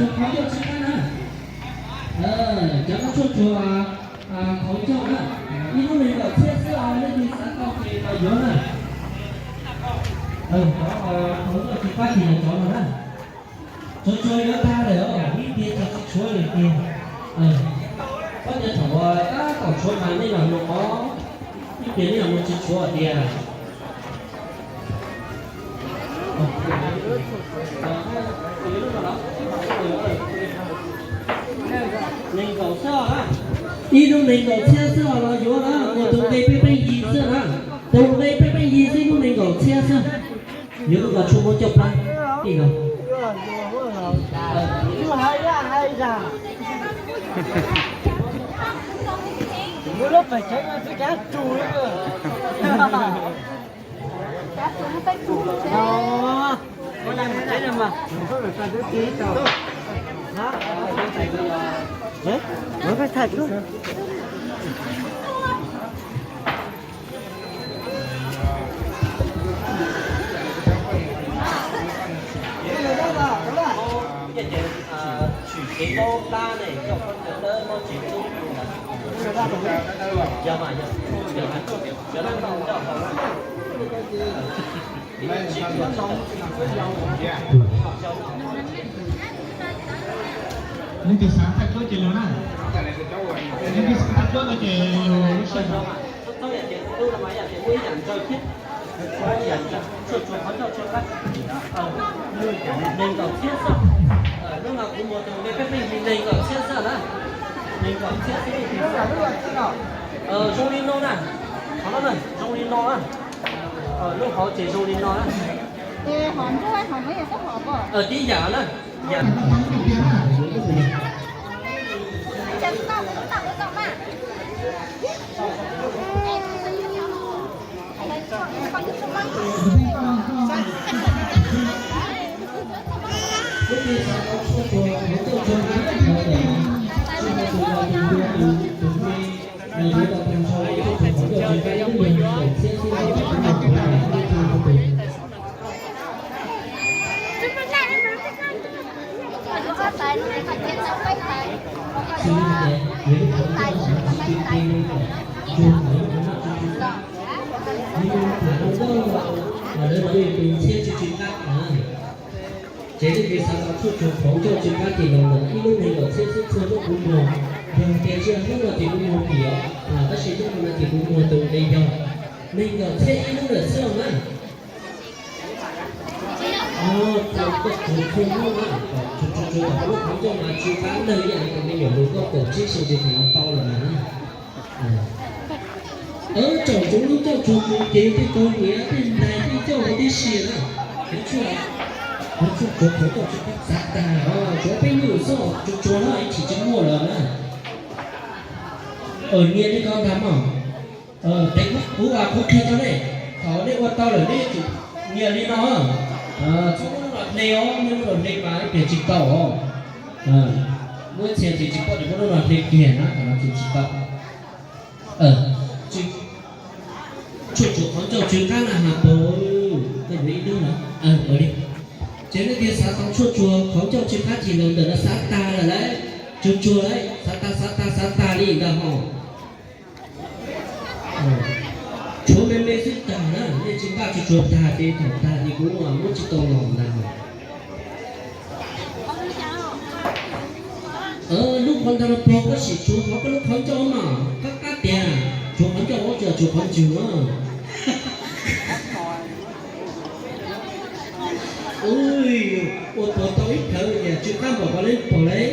Qhov ncauj tsw qab na. Cov no tshuaj tsuag qhov ncauj na, ib lub nees nkaum txhiab xwb os, leej twg xav tau ces los yuav na. Cov qhov ncauj tsw qab ces yog cov no na. Tsuag tsuag yuav tag lawm os, ib tiag tsis tshuav li tiag. Koj tias thaum tab tom tshuav mas nej los mus qhov, ib tiag nej los mus tsis tshuav tiag. Nees nkaum xwb, ib lub nees nkaum txhiab xwb os, los yuav na, mus tus nqi peb peb yig xwb na, tus nqi peb peb yig xwb ib lub nees nkaum txhiab xwb. Yuav lub no tshuaj muab coj plab ib no. Leej twg xav thaij cuab ces lug na. Leej twg xav thaij cuab no ces lug lub sij hawm. Nees nkaum txhiab xwb. Lub no kuv muag tus nqi peb peb yig nees nkaum txhiab xwb na. Nees nkaum txhiab xwb. Zoo li no na. Qhov no na, zoo li no na. Lub hauv ces zoo li no na. Tib yam na. Lawv no yog tus txhiab tsw tsw qab na. Ces leej twg xav tau tshuaj tsuag qhov ncauj tsw qab ces los ntawm ib lub nees nkaum txhiab xwb txhua hnub kuv muag. Yog tias tsis yog hnub no ces kuv muag pim os, tab sis hnub no ces kuv muag tus nqi yog nees nkaum txhiab ib lub lawm xwb os na. Koj tsuag txhua hnub na, tsuag tsuag kom lub qhov ncauj mas tsw qab ntag ib yam li tus me nyuam lus koj kaum tsib xyoos ces tseem los tau lawm mas na. Tsom tsuag lub ncauj tsuag tsuag ces tej kaus hniav tej ntais tej ncauj ua tib si na. Qhov tshuaj, qhov tshuaj tsuag qhov ncauj tsw qab xav tag, tsuav peb nyuj xwb, tsuag tsuag no ib chim tsis muaj lawm na. Nyias li ko ntag mog. Tes kuv, kuv qhuab qhia rau nej, thaum nej ua tau lawm nej yuav tsum nyias li no. Txhob muab lub no hle os, muab lub no hle mas ib pliag tsis tau os. Muaj ib txhia ces tsis pom ces muab lub no hle kiag na, thaum no ces tsis tau. Tshuaj tsuag qhov ncauj tsw qab na has pag, koj yuav ib lub no. Ua li. Ces leej twg xav tau tshuaj tsuag qhov ncauj tsw qab ces los ntawm no xav tag lawm lauj, tsuag tsuag lauj, xav tag xav tag xav tag li ntag hos. Tshuav me me xwb tag na, nej tsis npaj tsuag tsuag tag ces thaum tag ces kuv muab tsis tau los ntag hos. Lub qhov ntawd los pog koj sim tshuav qhov koj lub qhov ncauj mas qab qab tiag, tshuav qhov ncauj ua tsis tshuav qhov ntswg na. Ua puas tau ib plhawv tias tsw qab npaum ko leb pog leb.